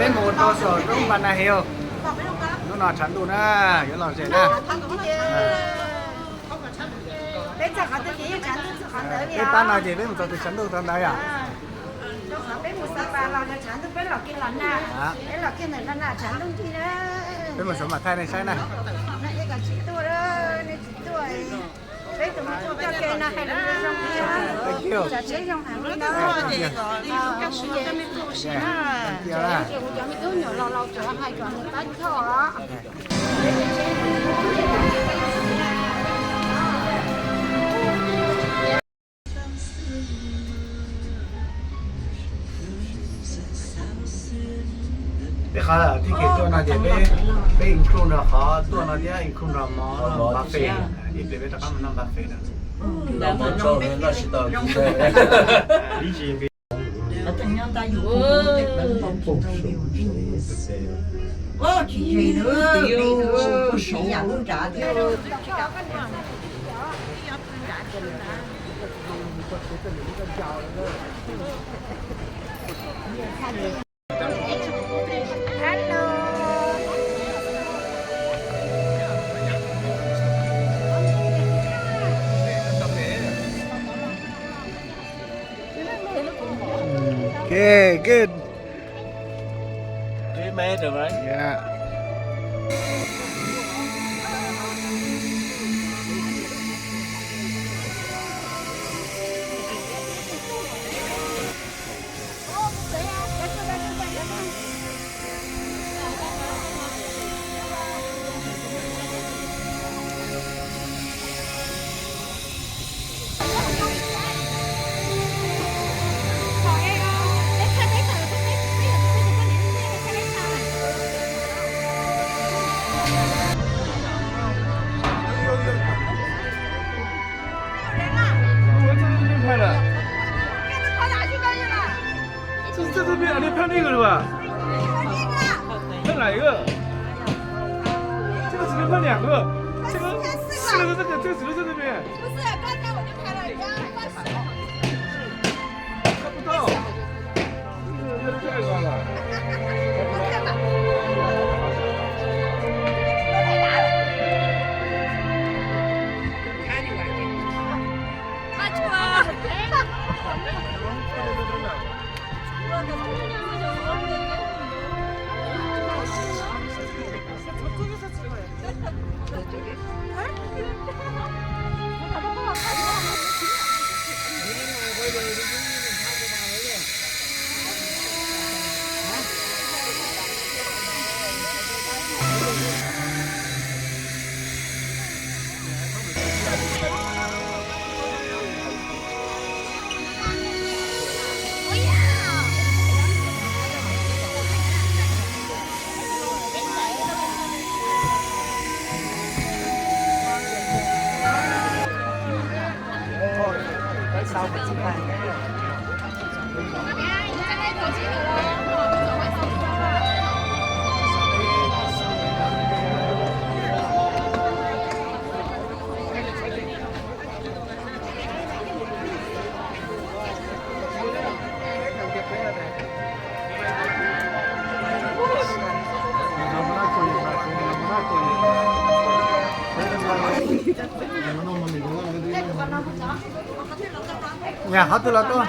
Peb mus rau saum roob Npa Na Hill, hnub no tshav ntuj na, yuav los zem na. Peb pab no ces peb mus txog twg tshav ntuj txog ntawd yom. Peb mus Xab Pas los tshav ntuj, peb los kiag los nag, peb los kiag ntawm no na tshav ntuj ncig na. Peb mus saum Mas Thaij nej saib na. Peb tus me tub coj ke no hais lus zoo, tsav tsheb zoo heev li no. Kuv cov me tub nyuam laus laus tsuav hais kom nws pab txhawb os. Peb qhov ticket tuaj no ces peb, peb include nrog qhov tuaj no thiab include nrog mov buffet, ib pliag peb rov qab mus noj buffet na. Okay, good. Do you made it, right? Yeah. Ua, 这这边拍那个了吧？拍哪一个？这个只能拍两个，这个四个，这个这个只能在这边。不是，刚才我就拍了一张，拍不到。这个太高了。Nyam qhov twg los tuaj.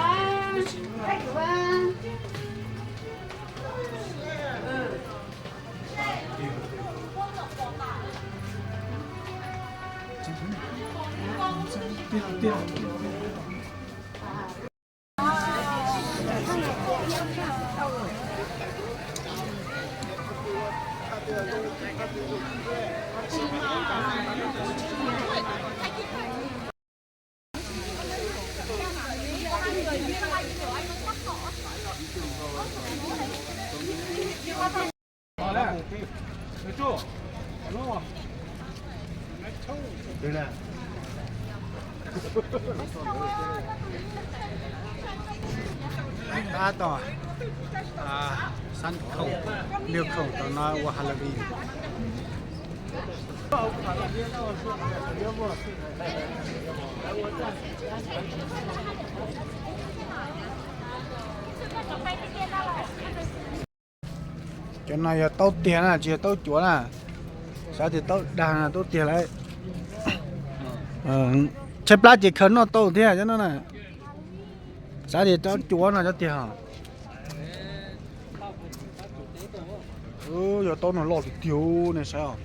Tab tom, a, xab khoom, nws khoom tom no ua Halloween. Cov no yog taub tiag na, tsis yog taub cuav na. Xav tias taub dag no taub tiag lawm. Tshaib plab ces khaws noj tau thiab cov no na. Xav tias taub cuav no cov tiag. Yog taub no loj tiag tiag nej saib os.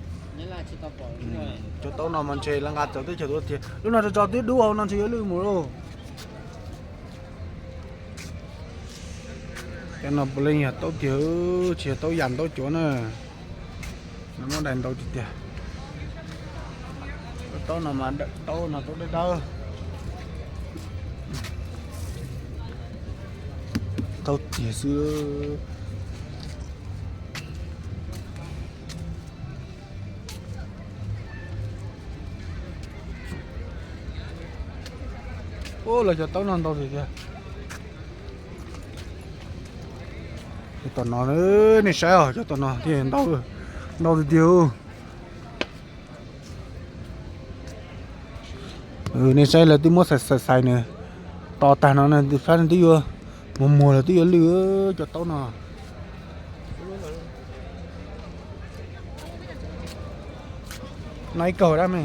Cov taub no mas ntshe lawv nqa txawv teb chaws tuaj tiag. Lub no tso tso twb dub hauv no ntshe yuav lwj mus lauj. Cov no puav leej yog taub tiag, tsis yog taub yam taub cuav na. Nws muab dai ntau tiag tiag. Taub no mas taub no taub dawb dawb. Taub tiag xwb. Ub, lawv cov taub no ntau tiag tiag. Cov tom no, nej saib os, cov tom no thiaj ntau, ntau tiag tiag. Nej saib lawv twb muab xais xais xais nws, tos tag no fab twb yuav muag muag los twb yuav lwj cov taub no. No ib kaug dab me.